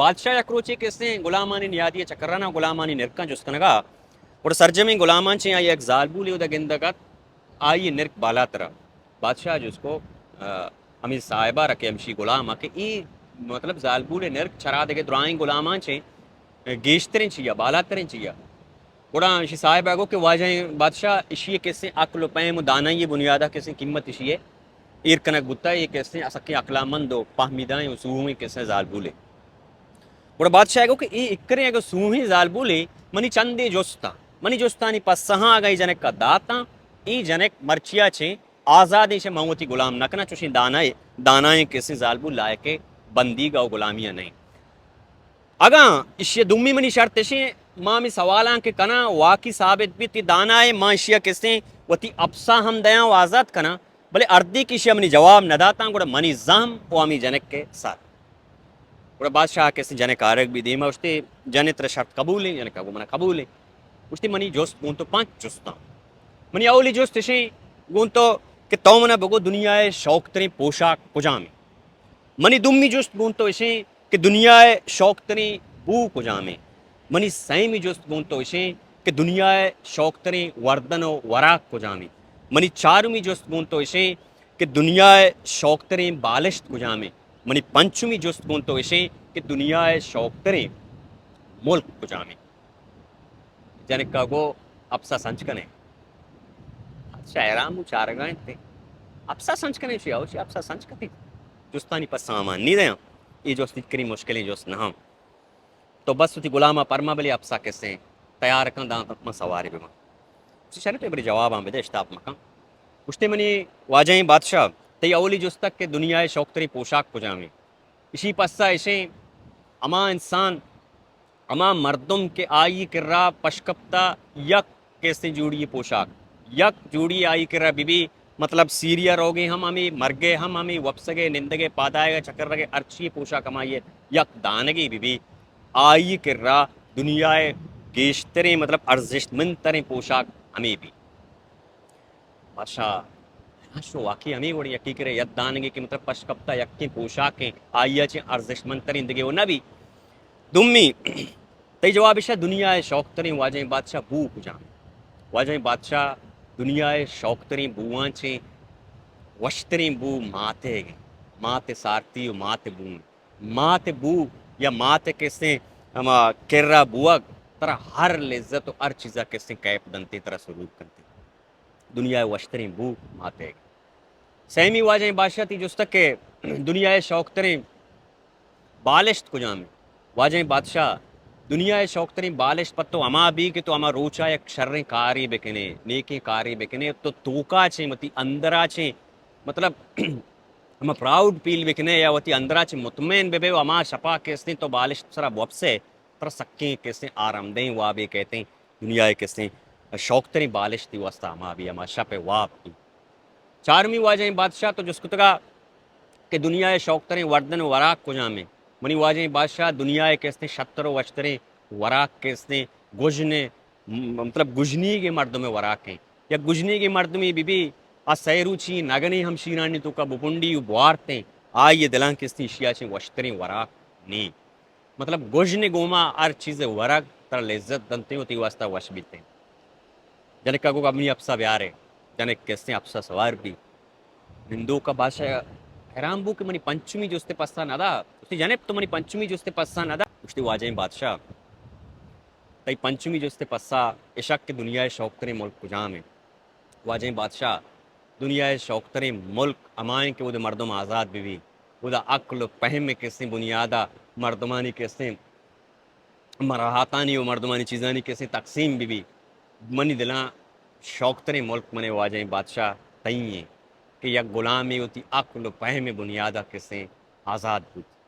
بادشاہ یک روچے کسیں غلامانی نیادی ءَ چکر ءَ نہ، غلامانی نرکاں جست کنگ ءَ، گڑا سرجمیں غلامان چہ آئی ءَ یک زالبولے اودا گندگ ءَ ات، آئی ءِ نرک بالاتر ات۔ بادشاہ ءَ جست کو، آ، ہمے صاحب ءَ را کہ ہمشی غلام ءَ کہ اے مطلب زالبول ءِ نرک چرا دگہ درائیں غلامان چہ گیشتریں چیا، بالاتریں چیا۔ گڑا ایشی صاحب ءَ گو کہ واجہیں بادشاہ، ایشی ءِ کسیں عقل و پہم و دانائی ءِ بنیاد ءَ کسیں قیمت ایشی ءِ ایر کنگ بوتہ، اے کسیں سکیں عقلمند و پہمیدائیں و سوہیں کسیں زالبولے۔ گڑا بادشاہ ءَ گو کہ اے اکریں اگہ سوہیں زالبولے، منی چندے جست ءَ، منی جستانی پسہاں اگہ اے جنک ءَ داتاں، اے جنک مرچیا چہ آزادیں، چہ من وتی غلام نہ کناں، چوشیں دانائے، دانائیں کسیں زالبول لائق بندیگ ءُ غلامی ءَ نہ ایں۔ اگاں ایشی ءِ دومی منی شرط ایشیں، ما ہمے سوالاں کہ کناں، واقعی ثابت بیت کہ دانائے، ما ایشی ءَ کسیں وتی اپسا ہم دیاں و آزات کناں، بلے ہردی کہ ایشی ءَ منی جواب نہ داتاں، گڑا منی زہم و ہمے جنک ءِ سر۔ گڑا بادشاہ ءَ کسیں جنک آرگ بی دیما، گوشتی، جنک ترا شرط قبول ایں؟ جنک ءَ گو من ءَ قبول ایں۔ گوشتی، منی جست گوں تو پنچ جستاں۔ منی اولی جست ایشیں گوں تو کہ تو من ءَ بگو دنیا ءِ شوکتریں پوشاک کجام ایں؟ منی دومی جست گوں تو ایشیں کہ دنیا ءِ شوکتریں بو کجام ایں؟ منی سیمی جست گوں تو ایشیں کہ دنیا ءِ شوکتریں وردن و وراک کجام ایں؟ منی چارمی جست گوں تو ایشیں کہ دنیا ءِ شوکتریں بالشت کجام ایں؟ منی پنچمی جست گوں تو ایشیں کہ دنیا ءِ شوکتریں ملک کجام ایں؟ جنک ءَ گو، اپسا سنچ کنیں۔ بادشاہ حیران بو، چارگا انت۔ اپسا سنچ کنیں؟ شی اوشی اپسا سنچ کنیں۔ جستانی پساں من نی دیاں۔ اے جست اکریں مشکلیں جست نہ ہم۔ تو بس وتی غلام ءَ پرما بلے اپسا کسیں تیار کن داں من سوارے بباں۔ گوشتی، شریں تو بلے جواباں بدے، اشتاپ مکن۔ گوشتی، منی واجہیں بادشاہ، تئی اولی جست ات کہ دنیا ءِ شوکتریں پوشاک کجام ایں؟ ایشی پسہ ایشیں، ہما انسان، ہما مردم کہ آئی کرا پشکپتہ یک کسیں جوڑی پوشاک، یک جوڑی آئی کرا بہ بی، مطلب سیریا روگیں ہم ہمے، مرگے ہم ہمے، وپسگے، نندگے، پادآیگے، چکرگے، ہرچی پوشاک ہمائی یک دانگے بہ بی، آئی کرا دنیا ءِ گیشتریں، مطلب ارزشت مند تریں پوشاک ہمے بی۔ بادشاہ، ہاں، شو واقعی ہمے وڑیں، یکے کرے یک دانگے کہ مطلب پش کپتا، یکیں پوشاکیں، آئی ءَ چہ ارزشت مند تریں دگہ و نہ بی۔ دومی، تئی جواب ایش ءَ، دنیا ءِ شوکتریں واجہیں بادشاہ بو کجام؟ واجہیں بادشاہ، دنیا ءِ شوکتریں بوآں چہ وشتریں بو مات ءِ، مات ءِ سارتی و مات ءِ بو۔ مات ءِ بو یا مات ءِ کسیں ہما کرا بوگ ترا ہر لذت و ہر چیزا کسیں کیپ دنتے، ترا سرور کنتے۔ دنیا ءِ وشتریں بو مات ءِ۔ سیمی واجہیں بادشاہ، تئی جست ءَ کہ دنیا ءِ شوکتریں بالشت کجام ایں؟ واجہیں بادشاہ، دنیا ءِ شوکتریں بالشت پہ تو ہما بی کہ تو ہما روچا یک شریں کارے بکنے، نیکیں کارے بکنے، تو توکا چیں، وتی اندرا چیں، مطلب ہما پراؤڈ فیل بکنے یا وتی اندرا چیں مطمئن ببے و ہما شپا کہ استیں تو بالشت سرا بوپسے، ترا سکیں کسیں آرامدہیں وابے کیتیں، دنیا ءِ کسیں شوکتریں بالشت تئی واسطہ ہما بی، ہما شپ ءِ واب بی۔ چارمی واجہیں بادشاہ، تو جست کتگا کہ دنیا ءِ شوکتریں وردن و وراک کجام ایں؟ منی واجہیں بادشاہ، دنیا ءِ کسیں شتر و وشتریں وراک کسیں گژن ءِ، م-، مطلب گژنیگیں مردم ءِ وراک ایں۔ یک گژنیگیں مردمے بہ بی، آ سئے روچی نگنے ہمشیرانی توکا بپنڈی و بوارتیں، آئی ءِ دلاں کسیں ایشیا چیں وشتریں وراک نی۔ مطلب گژن ءِ گوما ہر چیز ءِ ورگ ترا لذت دنتیں و تئی واسطہ وش بیتیں۔ جنک ءَ گو، منی اپسا بیارے۔ جنک کسیں اپسا سوار بی۔ نندوک ءَ بادشاہ حیران بو کہ منی پنچمی جست ءِ پسہ نہ دا۔ گوشتی، جنک تو منی پنچمی جست ءِ پسہ نہ دا۔ گوشتی، واجہیں بادشاہ، تئی پنچمی جست ءِ پسہ اشک کہ دنیا ءِ شوکتریں ملک کجام ایں؟ واجہیں بادشاہ، دنیا ءِ شوکتریں ملک ہما ایں کہ اود ءِ مردم آزاد بہ بی، اود ءِ عقل و پہم ءِ کسیں بنیاد ءَ مردمانی کسیں مراعاتانی و مردمانی چیزانی کسیں تقسیم بہ بی۔ منی دلاں شوکتریں ملک، منی واجہیں بادشاہ، تئی ایں کہ یک غلامے وتی عقل و پہم ءِ بنیاد ءَ کسیں آزاد بوت۔